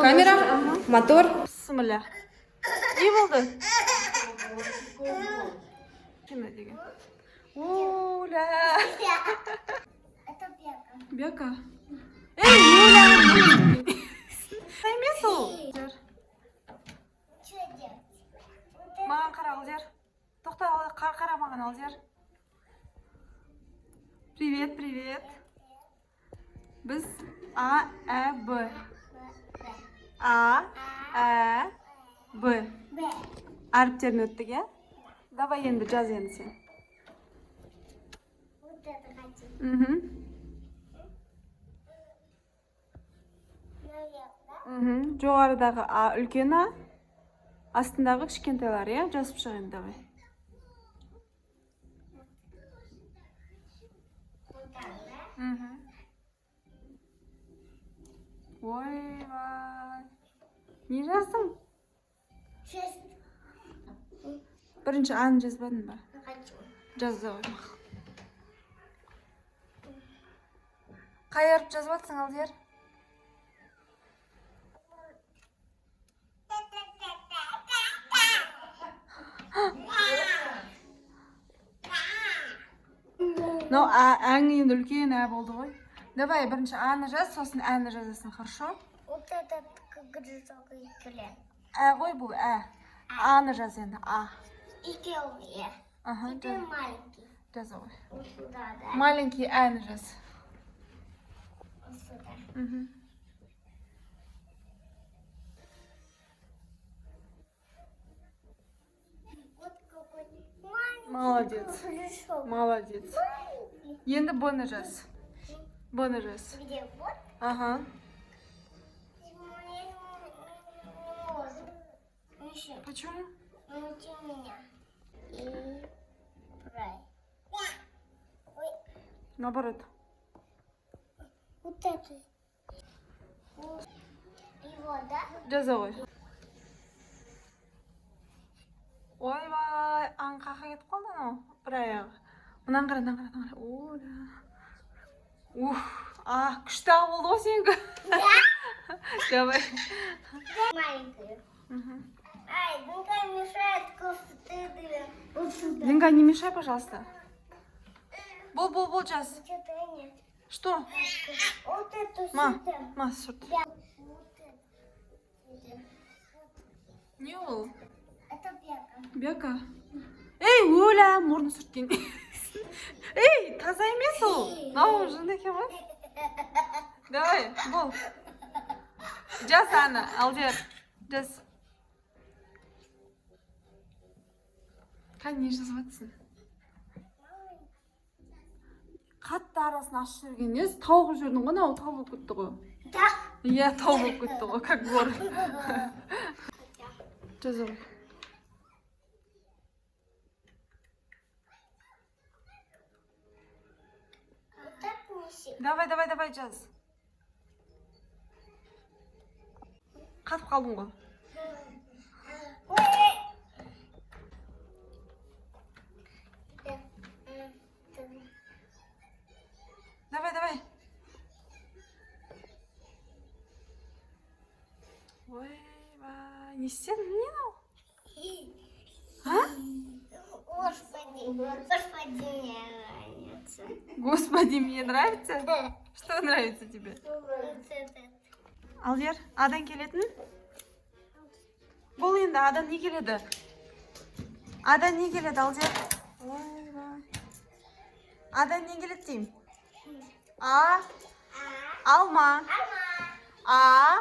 Камера, мотор. Бісміллә. Не болды? Кім деген? Оля. Это Бека. Бека. Ей, Оля. Емес ол. Что делать? Вот это. Маған қара, Алдияр. Тоқта, қара маған, Алдияр. Привет, привет. Біз А, Ә, Б. А, Ә, Б. Б. Әріптерін өттік, иә? Давай енді жаз енді сен. Вот это хотим. Мхм. Наверх, да? Мхм. Жоғарыдағы А үлкен А, астындағы кішкентайлар, иә? Жазып шық енді, давай. Вот так, да? Мхм. Ойбай. Не жаздың? Шесть. Бірінші А-ны жазбадың ба? Хочу. Жаз давай. Қай әріп жазып жатсың, Алдияр? Мынау әң енді үлкен ә болды ғой. Давай бірінші А-ны жаз, сосын Әні жазасың, хорошо? Вот этот грызок и тлен. Ә ғой бұл, ә. А-ны жаз енді, А. Екеуі. Аха, Теперь жаз, маленький. жаза ғой. Вот сюда, да? Маленький әні жаз. Вот сюда. Мхм. Вот какой маленький Молодец. грызок. Молодец. Маленький. Енді Б-ны жаз. Б-ны жаз. Где? Вот? Аха. Я не могу. Еще. Почему? Научи меня. И брай. Ой, Наоборот. вот это. Его, да? Жаза ғой. Ойбай, аң қақа кетіп қалды анау бір аяғы. Мынаны қара, мынаны қара, мынаны қара. Оля. Уф, а, күшті ақ болды ғой сенікі. Давай. Маленькую. Мгм. Ай, ну-ка мешает кофты. Вот сюда. Динка, не мешай, пожалуйста. Бол, бол, бол, жаз. Что-то нет. Что? Вот эту Ма, сюда. ма, сүрт. Я. Вот это. Не ол? Это Бека. Бека. Ей, Оля, мұрны сүрткен. Ей, таза емес ол. Мынау жынды екен ғой. Давай, бол. Жаз аны, Алдияр. Жаз. Қане, не жазып жатсың? Қатты арасын ашып жіберген несі? Тау қылып жібердің ғой, мынау тау болып кетті ғой. Да. Иә, тау болып кетті ғой, как горы. Жаза ғой. Вот так неси. Давай, давай, давай, жаз. Қатып қалдың ғой. Ой. Давай, давай. Ойбай, не істедің? Не мынау? А? Господи, господи, мне нравится. Господи, мне нравится? Что нравится тебе? Вот этот. Алдияр, адан келетін? Бұл енді адан не келеді? Адан не келеді, Алдияр? Ойбай. Адан не келеді деймін? А, алма. А,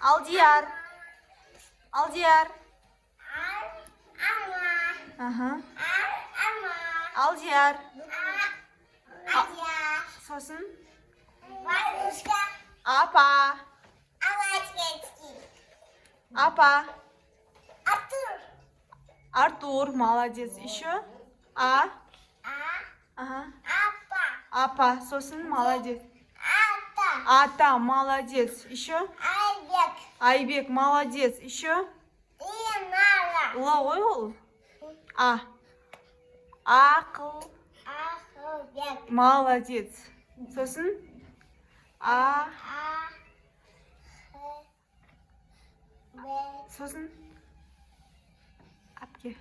Алдияр. Алдияр. Аха. Алдияр. Сосын? Апа. Апа. Артур, молодец. Еще? А. Ага. Апа. Сосын, молодец. Ата, молодец. Еще? Айбек, молодец. Еще? Л ғой ол. А. Ақыл. Молодец. Сосын? А. Сосын әпке.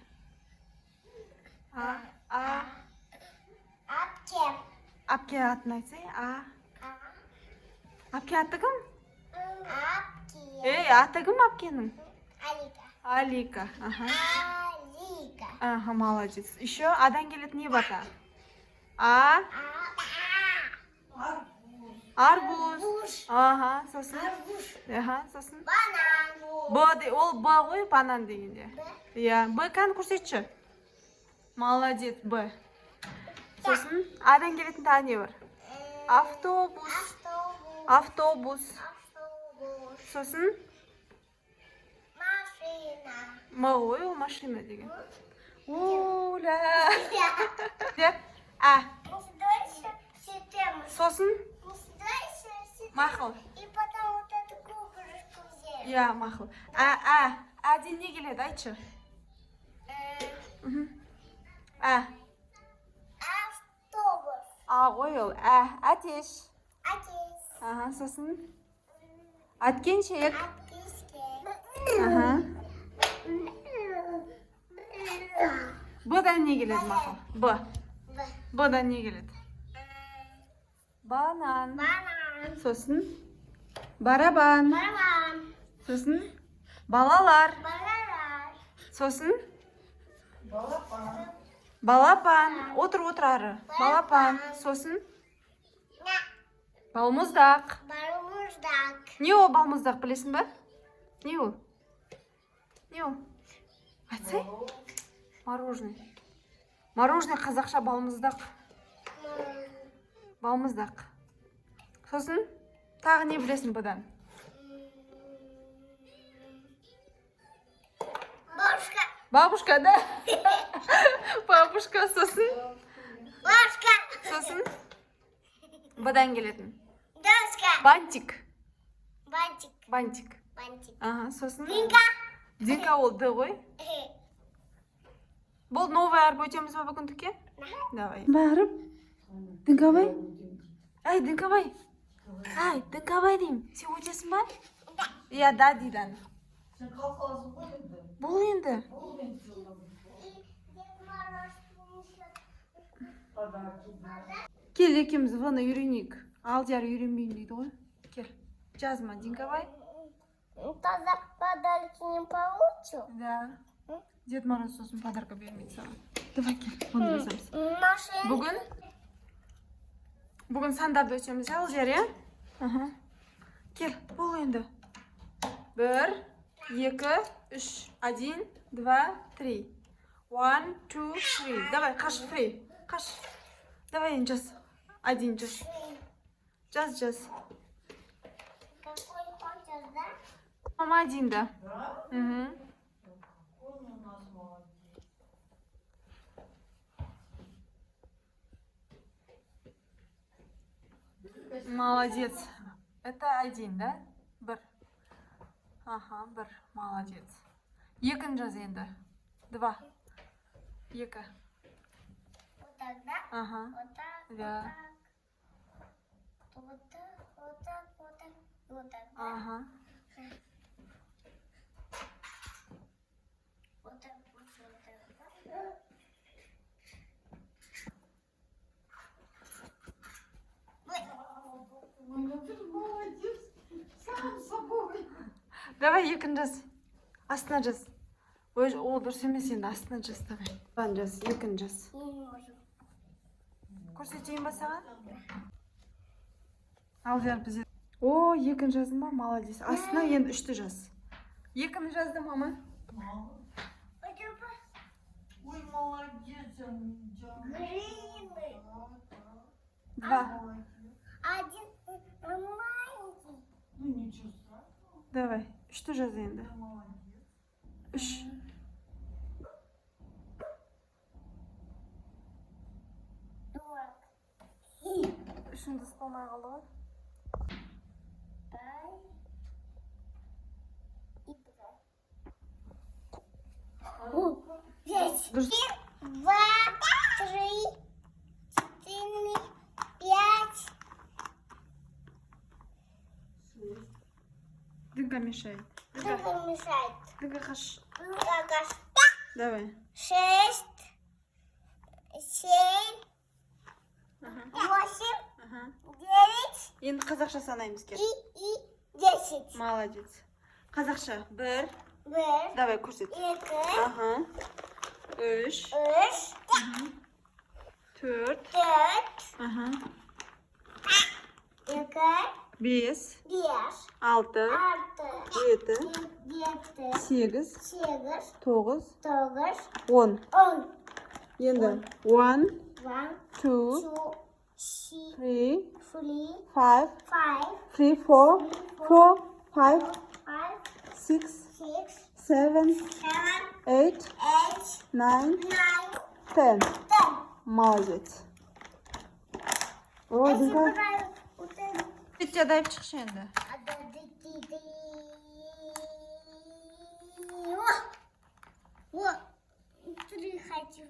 А, а. Әпке. Әпке атын айтсай. А. Әпке аты кім? Әпке. Ей, аты кім әпкенің? Алика. Алика. Аха. Алика. Аха, молодец. Еще адан келетін не бар тағы? А. Арбуз. Арбуз. Аха, сосын. Арбуз. Аха, сосын. Банан. Б де, ол Б ғой, банан дегенде. Б. Иә, Б кәні көрсетші. Молодец, Б. Сосын адан келетін тағы не бар? Автобус. Автобус. Автобус. Автобус. Сосын Машина. М ғой, ол машина деген. Оля. Деп, А. Сосын мақұл. И потом вот эту кубышку взять. Иә, мақұл. А, а. Әден не келеді, айтшы. А. Автобус. А ғой ол. Ә, әтеш. Әтеш. Аха, сосын әткеншек. Әткеншек. Аха. Б-дан не келеді, мақұл? Б. Б. Б-дан не келеді? Банан. Банан. Сосын барабан. Барабан. Сосын балалар. Балалар. Сосын балапан. Отыр, отыр ары. Балапан. Сосын балмұздақ. Балмұздақ. Не ол балмұздақ, білесің ба? Не ол? Не ол? Айтсай. Мороженое. Мороженое қазақша балмұздақ. Балмұздақ. Сосын тағы не білесің бұдан? Бабушка. Бабушка, да? Бабушка, сосын? Бабушка. Сосын? Бұдан келетін. Доска. Бантик. Бантик. Бантик. Бантик. Ага, сосын? Динка. Динка ол Д ғой. Бұл новый әріп өтеміз ба бүгіндікке? Давай. Барып. Діңкабай. Әй, Діңкабай. Әй, Діңкабай деймін. Сен өтесің ба? Иә, да дейді ана. Сен қалқаласың ғой енді. Бол енді. Бол мен жолдам. Дед Мороз принесет. Подарки. Кел, екеуміз В-ны үйренейік. Алдияр үйренбеймін дейді ғой. Кел. Жазма, Діңкабай. Тогда подарки не получу. Да. Дед Мороз сосын подарка бермейді саған. Давай, кел, оны жазамыз. Машина. Бүгін сандарды өтеміз, иә, Алдияр, иә? Аха. Кел, бол енді. Бір, екі, үш. Один, два, три. One, two, three. Давай, қаш, three. Қаш. Давай енді жаз. Один жаз. Жаз, жаз. Какой хочешь, да? Мама, один, да. Да? Мгм. Он у нас молодец. Молодец. Это один, да? Бір. Аха, бір. Молодец. Екіні жаз енді. Два. Екі. Вот так, да? Ага. Вот так, Да. вот так. Вот так, вот так, вот так, вот так, да? Ага. Вот так, вот, вот так, да? Ой, Ой, ну ты молодец. Сам собой. Давай екіні жаз. Астына жаз. Ой, ол дұрыс емес енді, астына жаз, давай. Мынаны жаз, екіні жаз. не можу. Көрсетейін ба саған? Алдияр бізде. О, екіні жаздың ба? Молодец. Астына енді үшті жаз. Екіні жазды, мама. Это Ой, молодец, Аминджан. грибы. Два. Молодец. Один маленький. Ну ничего страшного. Давай. Үшті жаз енді. Ты молодец. Үш. Дурак. Үшің дұрыс болмай қалды ғой. Дай. И два. Пять. Дұрыс. Два, три, четыре, пять. Діңкамен. Мешает. Дыңка. Дымка мешает. Дыңка қаш. Дымка. Давай. Шесть, семь, восемь, девять Енді қазақша санаймыз, кел. и 10. Молодец. Қазақша. Бір. Бір, Давай, көрсет. екі, Аха. Үш. Үш, Төрт. Төрт, екі, Бес. Бес, Алты. Алты, Жеті. Жеті, Сегіз. Сегіз, Тоғыз. Тоғыз, 10. 10. Енді one, One, two, two, three, three, three, five, five, three, four, four, five, five, six, six, seven, seven, eight, eight, nine, nine, 10. 10. Молодец. О, Если Динка. брать вот это, Бетте адайып шықшы енді. а, да, ды, ды, ды. О! О, три хочу.